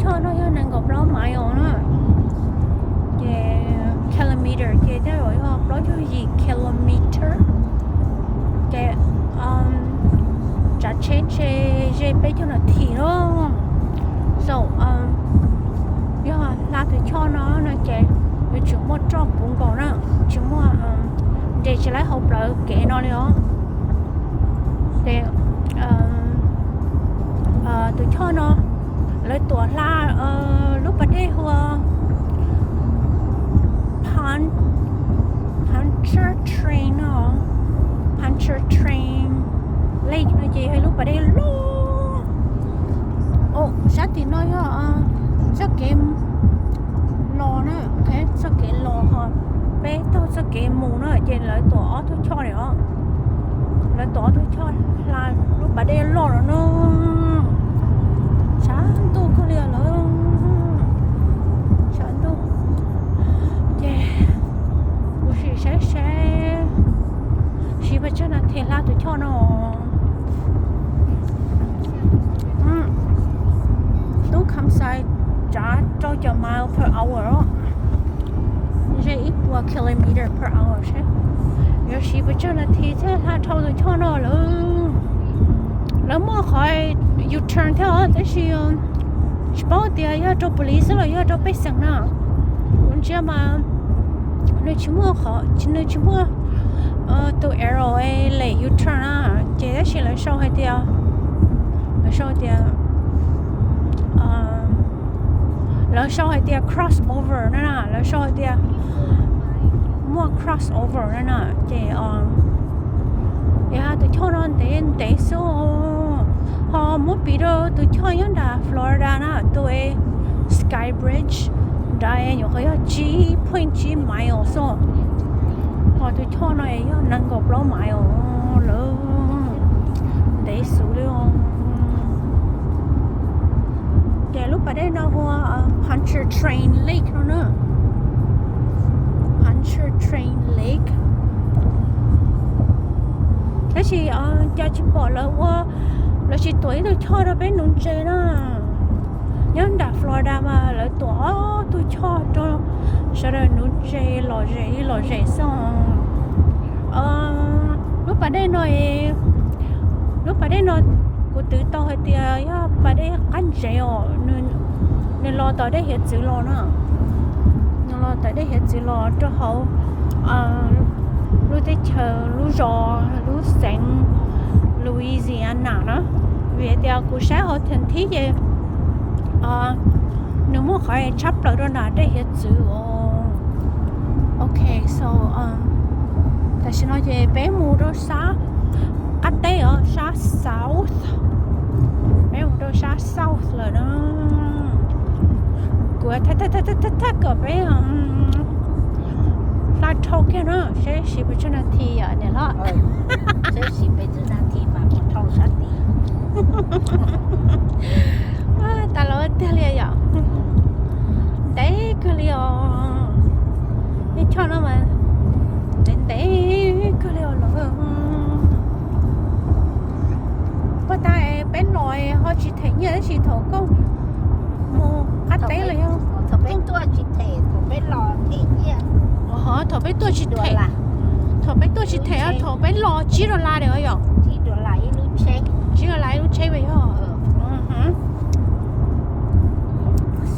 Toj no yog nees nkaum plaub mile na, ces kilometer ces tej zaum yog plaub caug yim kilometer. Ces tsav tsheb ntshe ze peb caug nas this no. So yog hla tus choj no no ces yuav tsum muaj roj puv nkaus na, tsis muaj, nres tsis laib hauv plawv kev no li os. Ces tus choj no lawv tuam hla lub pas dej hu ua Pan, Pancher Train no, Pancher Train Lake no ces yog ib lub pas dej loj. Sab tim no yog txoj kev los na, txoj kev los ho peb taug txoj kev mus na ces lawv tuam ob tug choj li os. Lawv tuam ob tug choj hla lub pas dej loj no na. Tshav ntuj kawg li os lawm, tshav ntuj. Ces kuv sim saib seb siv pes tsawg nas this hla tus choj no. Tub kham xais tsav rau caum mile per hour, ze ib puas kilometer per hour seb yuav siv pes tsawg nas this thiaj hla dhau tus choj no lawm. Lawv muaj qhov U-turn thiab os, tab sis tsis paub tias yog rau police xwb los yog rau pej xeem na. Kuv ntsia mas nws tsis muaj qhov, nws tsis muaj tus arrow lem U-turn na, ces tab sis lawv sau hais tias, lawv sau hais tias, lawv sau hais tias cross over na, lawv sau hais tias muaj cross over na na. Ces tus choj no ntev ntev xwb, ho muab piv rau tus choj nyob nram Florida na, tus Sky Bridge nrad nyuam qhuav yog tsib point tsib mile xwb, ho tus choj no yog nees nkaum plaub mile lawm, ntev xwb li os. Ces lub pas dej no hu ua Pancher Train Lake no na, Pancher Train Lake. Tab sis cas tsis pom lawv ua, lawv tsis tuam ib tug choj rau peb nuv ntses na. Nyob nram Florida mas lawv tuam ob tug choj rau sawv daws nuv ntses lom zem li lom zem xwb. Lub pas dej no, lub pas dej no kuv twv tau hais tias yog pas dej qab ntsev os, nws los tom dej hiav txwv los na, nws los tom dej hiav txwv los rau hauv lub teb chaws, lub zos, lub xeev Louisiana na. Vim tias kuv saib hauv theem thib ces nws muaj qhov tshab plaws rau nram dej hiav txwv os. Ok, so tam sim no ces peb mus rau sab qab teb os, sab south. Peb mus rau sab south lawm na. Kuv thaj thaj kom peb hla dhau kiag na, seb siv pes tsawg nas this yom niam hlob. Seb siv pes tsawg nas this mas mus dhau sab tid. Tas los tiag li yom. Ntev kawg li os. Ib choj no mas ntev ntev kawg li os lawm. Puag ta peb los ho tsis them nyiaj tab sis thaum koj mus qab teb los yog thaum peb tuaj tsis them, thaum peb los them nyiaj. Thaum peb tuaj tsis them, thaum peb tuaj tsis them, thaum peb los tsib dollar li yom. Tsib dollar ib lub tsheb, tsib dollar ib lub tsheb yog.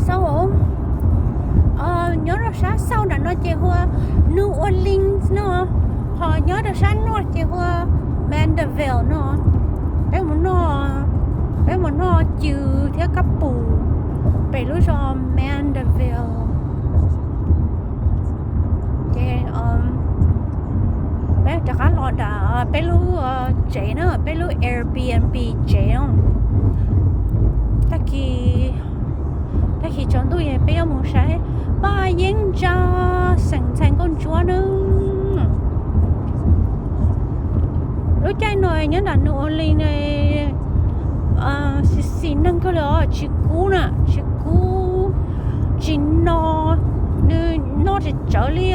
Xauj, nyob rau sab xauj nram no ces hu ua New Orleans no, ho nyob rau sab north ces hu ua Mandeville no. Peb mus noj, peb mus noj cw thiab kab pus pem lub zos Mandeville. Ces peb rov qab los nram peb lub tsev na, peb lub Airbnb tsev no. Tag kis, tag kis tsaus ntuj es peb yuav mus saib Paj Yeeb Ntsa, xeem ntxhais nkauj ntsuab na. Lub caij no nyob nram New Orleans xis xis neeg kawg li os, tsis kub na, tsis kub, tsis no, nws no tsawv tsawv li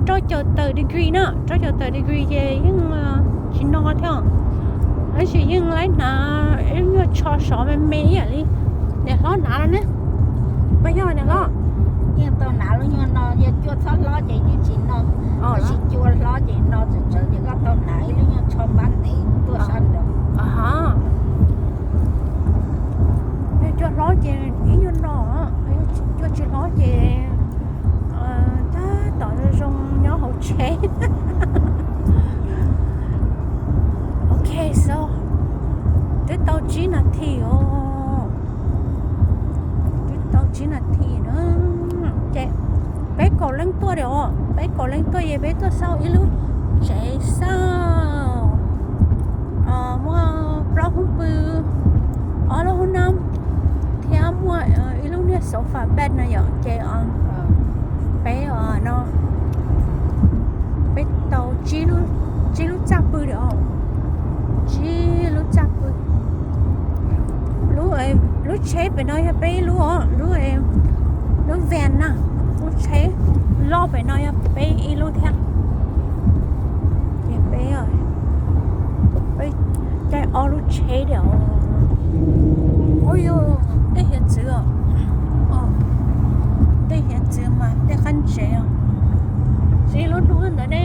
rau caum tawm degree na, rau caum tawm degree ces yeej tsis no thiab, tab sis yeej laib hnav ib nyuag tsho sov me me ib yam li Ces hlob hnav los ne, puas yog ne hlob? Yeej tau hnav lub nyuag no, yog cua txhob hlob ces yeej tsis no, tab sis cua hlob ces no txawv txawv ces koj tau hnav ib lub nyuag tsho npab ntev tuaj sab nraud. Yog cua hlob ces ib nyuag no, cua tsis hlob ces tab tom zoo zoo nyob hauv tsheb. Ok, so twb tau tsib nas this os. Twb tau tsib nas this na. Ces peb kaum leej tuaj li os, peb kaum leej tuaj ces peb tuaj xauj ib lub tsev xauj muaj plaub hoob pw, ob lub hoob noob, thiab muaj ib lub niag sofa bed no yom. Ces peb no, peb tau tsib lub txaj pw li os, tsib lub txaj pw. Lub, lub tsheb pem no yog peb ib lub os, lub, lub van na, lub tsheb loj pem no yog peb ib lub thiab. Ces peb, peb caij ob lub tsheb li os. Ua yog tej hiav txwv os, tej hiav txwv mas tej qab ntsev os. Tsis lub hnub ntawd ne,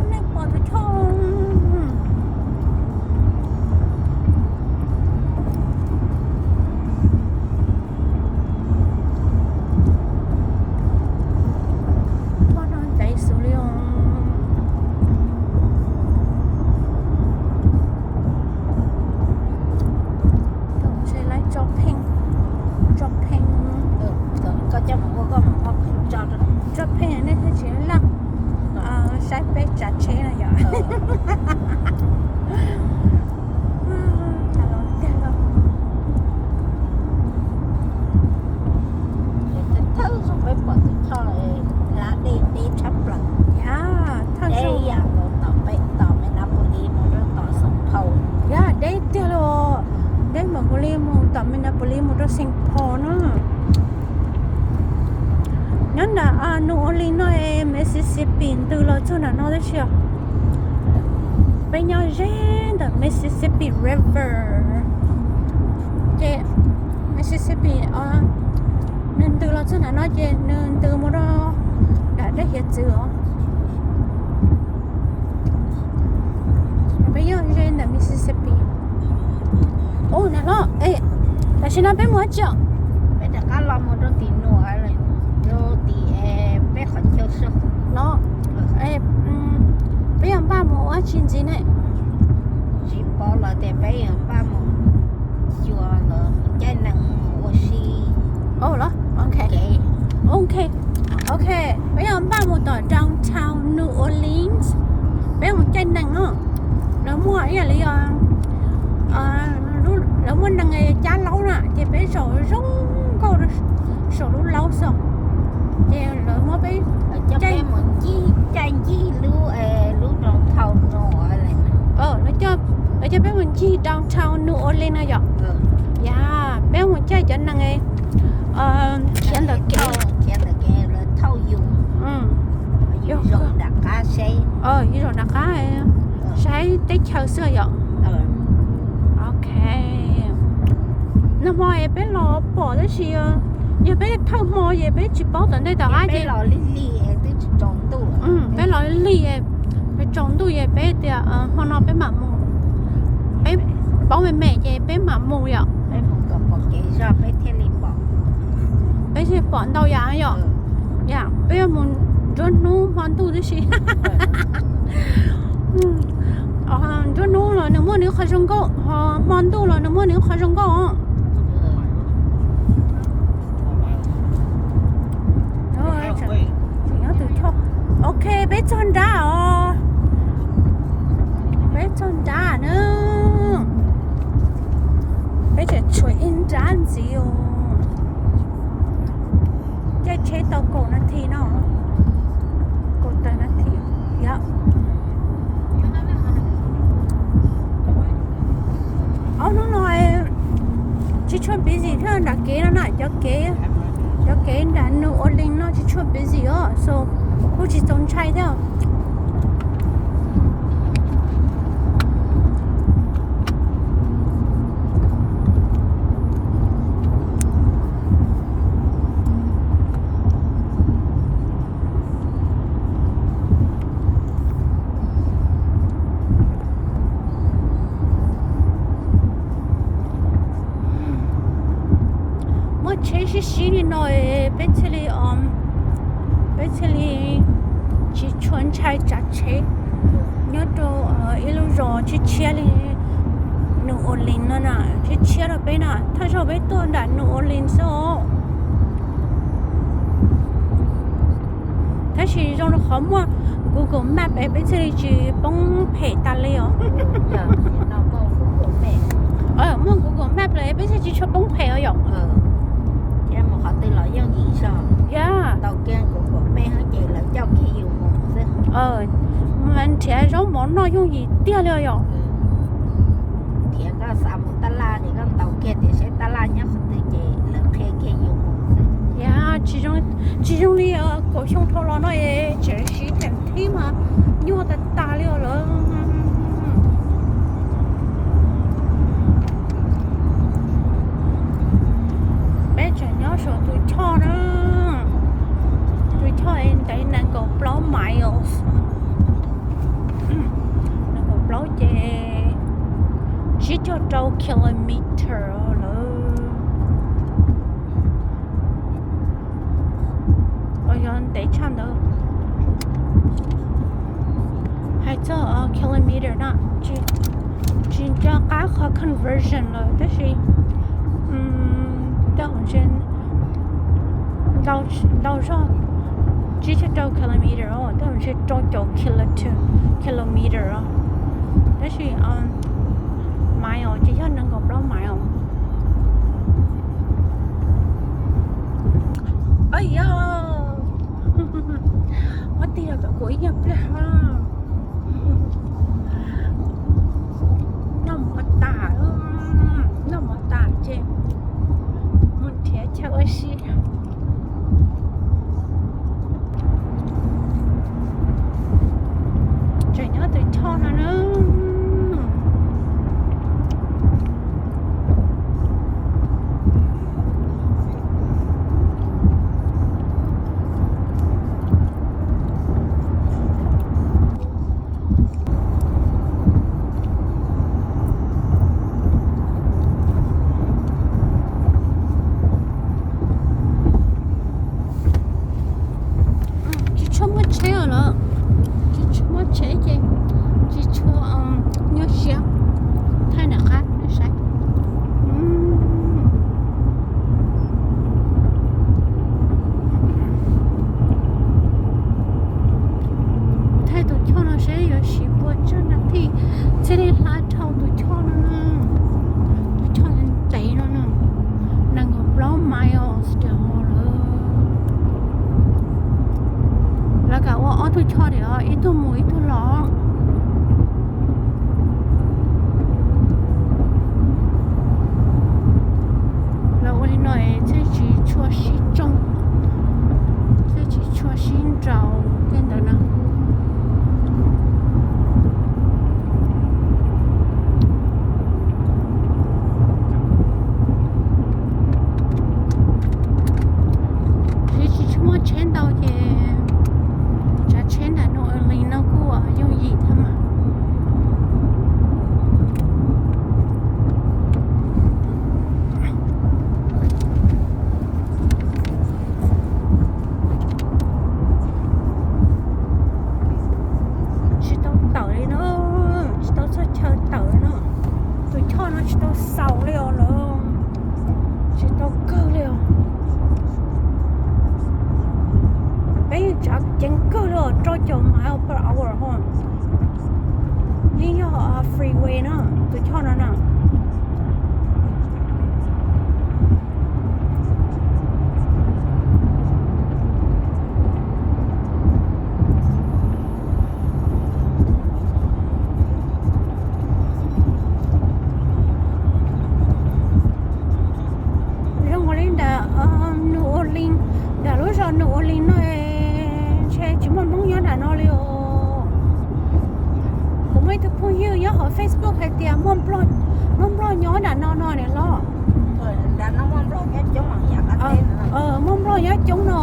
nej pom tus choj. Poj no ntev xwb li os. Ntshe lawv tso pheej, tso pheej, tso pheej nej thiaj tsis laj saib peb tsav tsheb no yom. Thawj zaug peb pom tus choj hlab dej deb tshaj plaws. Yog, thawj zaug. Deb ib yam nkaus tom peb tom Minneapolis mus rau tom Saint Paul. Yog, deb tiag li. Deb npaum nkaus li mus tom Minneapolis mus rau Saint Paul na. Nyob nram New Orleans no es Mississippi ntws los txog nram no tab sis peb nyob ze ntawm Mississippi River. Ces Mississippi nws ntws los txog nram no ces nws ntws mus rau nram dej hiav txwv os. Peb nyob ze ntawm Mississippi. Ub, niam hlob, tam sim no peb mus dab tsi os? Peb rov qab los mus rau tim New Orleans, rau tim peb qhov chaw xwb. Los, peb yuav npaj mus ua dab tsi ntxiv ne? Tsis paub los tias peb yuav npaj mus xyuas los mus caij nees mus ua si. Ov, los, ok. Ok, peb yuav npaj mus tom downtown New Orleans, peb mus caij nees os. Lawv muaj ib yam li, lawv muaj nees cab laub na ces peb zaum zoo nkauj saum lub laub xwb. Ces lawv muab peb caij ncig lub, lub downtown no. Lawv coj peb mus ncig downtown New Orleans no yom. Yog, peb mus caij cov nees khiav ntawm kev, khiav ntawm kev lawv thauj yus, yus zaum nram qab seb, yus zaum nram qab saib teb chaws xwb yom. Ok, nag hmo es peb los pom tab sis yog peb thawj hmo ces peb tsis paub tom ntej tom qab ces peb los lig lig es peb tsaus ntuj es peb tias hmo no peb mam mus, peb paub me me ces peb mam mus yom. Peb thiaj li pom ntau yam yom. Yam peb yuav mus nruab hnub hmo ntuj tib si. Nruab hnub los nws muaj nws qhov zoo nkauj, ho hmo ntuj los nws muaj nws qhov zoo nkauj. Ok, peb txog nrad os. Peb txog nrad na. Peb tseem tshuav ib nrab ntxiv os. Caij tsheb tau kaum nas this no, kaum tawm nas this. Ob hnub no tsis tshua busy thiab nram kev no na, cov kev, cov kev nram New Orleans no tsis tshua busy os, so kuj tsis txaus ntshai thiab. Sib li no, peb thiaj li, peb thiaj li tsis tshua ntshai tsav tsheb nyob rau ib lub zos tshiab tshiab li New Orleans no na, tshiab tshiab rau peb na, thaj zaug peb tuaj nram New Orleans xwb os. Tab sis zoo rau qhov muaj Google Map es peb thiaj li tsis poob phem tas li os. Muaj Google Map lawm peb thiaj tsis tshua poob phem os yom. Thiab mus qhov twg los yooj yim zog. Yog ntaus kiag Google Map ces lawv coj kiag yus mus xwb. Mas nrhiav zaub mov noj yooj yim tiag li os yom. Thiab koj xav mus tab laj ces koj ntaus kiag tias saib tab laj nyob qhov twg ces lawv qhia kiag yus mus xwb. Yog, tsis zoo li kaum xyoo dhau los no es tseem siv teem thib mas nyuaj tas tas li os lawm. Peb tseem nyob saum tus choj na. Tus choj es ntev nees nkaum plaub miles. Nees nkaum plaub ces tsib caug rau kilometer lawm. Yog ntev tshaj ntawd. Hais txog kilometer na, tsis nco qab qhov conversion lawm tab sis tej zaum ntshe ntau zog, tsib caug rau kilometer, tej zaum ntshe rau caum kilometer os. Tab sis mile ces yog nees nkaum plaub mile os. Yog, muab tig los tom kuv ib nyuag pliag. Noj mov tas, noj mov tas ces mus nrhiav chaw ua si. Tseem nyob tus choj no na. Tsis tshua muaj tsheb os lawm, tsis tshua muaj tsheb ces tsis tshua nyuaj siab. Thaij nram qab saib. Thaij tus choj no saib yuav siv puas tsawg nas this thiaj li hla dhau tus choj no na. Tus choj ntev no na, nees nkaum plaub miles lawm. Lawv kam ua ob tug choj diam, ib tug mus ib tug los. Lawv ua li no es thiaj tsis tshua sib tsoo, thiaj tsis tshua sib nraus tej ntawd na. Tsis tshua muaj tsheb ntau ces tsav tsheb ntawm New Orleans no kuj yooj yim thiab mas. Tsis tau tawm li no, tsis tau txog chaw tawm li no. Tus choj no tsis tau xaus li os lawm, tsis tau kawg li os. Peb yeej tsav ceev kawg li os, rau caum miles per hour ho. Yeej yog freeway na, tus choj no na. Zoo ua li ntawm New Orleans, ntawm lub zos New Orleans no ntshe tsis muaj Hmoob nyob nram no li os. Kuv muaj ib tug phooj ywg nyob hauv Facebook hais tias muaj Nplog nyob nram no no niam hlob. Muaj Nplog nyob coob no.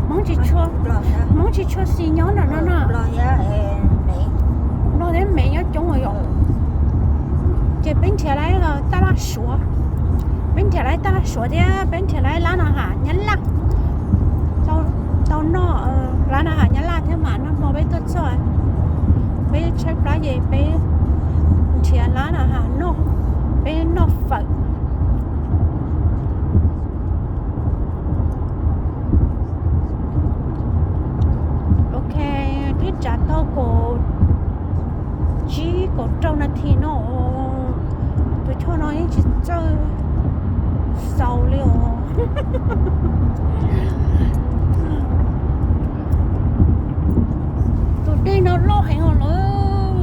Hmoob tsis tshua, Hmoob tsis tshua xis nyob nram no no. Nplog thiab Mev nyob coob yom. Ces peb nrhiav lawm taj laj Suav. Peb nrhiav lawv tag suav thiab peb nrhiav lawv lab no ha Nyab Laj. Tau noj lab no ha Nyab Laj thiab mas noj hmo peb tuaj txog, peb tshaib plab ces peb nrhiav lab no ha noj, peb noj fawm. Ok, twb tsav tau kaum tsib kaum rau nas this no, tus choj no yeej tsis txawj xaus li os. Tus dej no loj heev os lawm,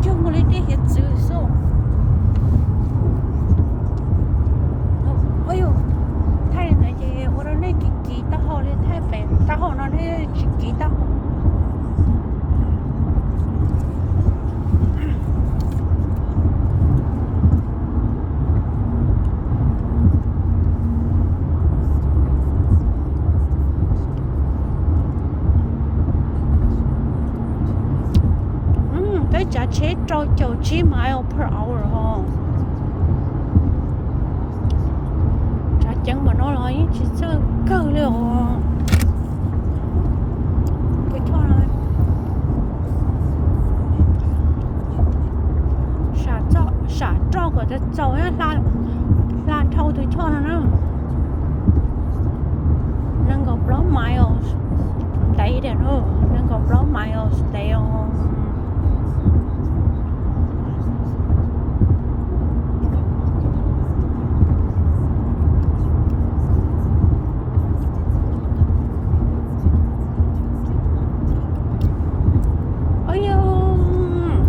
cuag nkaus li dej hiav txwv xwb. Thaij ntawd ces ua rau nej kiv kiv taub hau li, thaij pem taub hau no nej tsis kiv taub hau. Peb tsav tsheb rau caum tsib miles per hour os. Tsav ceev npaum no los yeej tsis txawj kawg li os. Tus choj no sam roj kom txaus txaus, hla dhau tus choj no na. Nees nkaum plaub miles ntev tiag, nees nkaum plaub miles ntev os.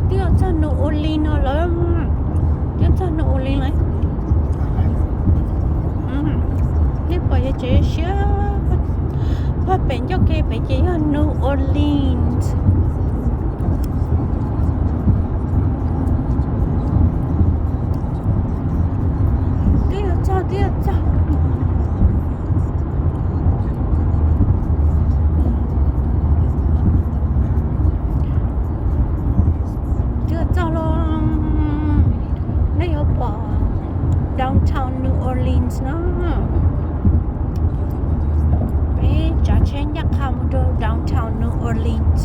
Twb yuav txog New Orleans no lawm, twb txog New Orleans lawm. Nej pom yog tsev siab pag pem ncauj ke pem ces yog New Orleans. Twb yuav txog, twb yuav txog. Twb yuav txog los, nej yuav pom downtown New Orleans no. Peb tsav tsheb ncaj qha mus rau downtown New Orleans.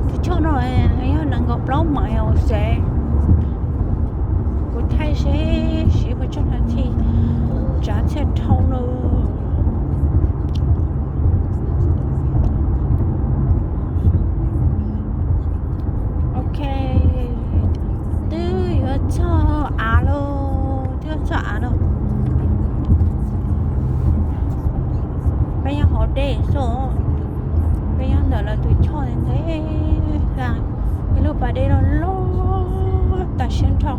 Tus choj no yog nees nkaum plaub miles xwb. Kuv thaij seb siv puas tsawg nas this tsav txhij dhau no. Ok, twb yuav txog av lawm, twb yuav txog av lawm. Peb nyob hauv dej xwb, peb nyob ntawm lawv tus choj ntev ntev, ib lub pas dej loj loj tas siab nrho.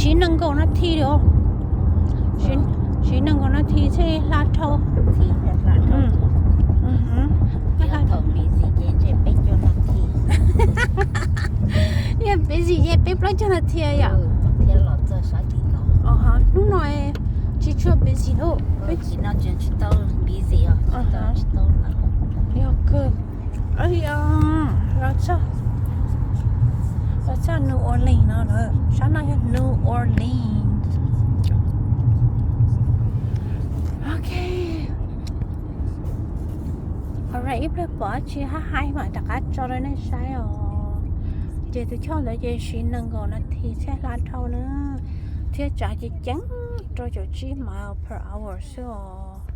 Siv nees nkaum nas this li os. Siv nees nkaum nas this thiaj hla dhau. Yog busy ces peb plaub caug nas this yom. Hnub no tsis tshua busy li. Yog kawg. Los txog New Orleans no lawm, sab no yog New Orleans. Ok. Alright, ib pliag pom dab tsi haj hais mam rov qab tso rau nej saib os. Ces tus choj ntawd ces siv nees nkaum nas this thiaj hla dhau na, thiab tsav ceev ceev rau caum tsib miles per hour xwb os.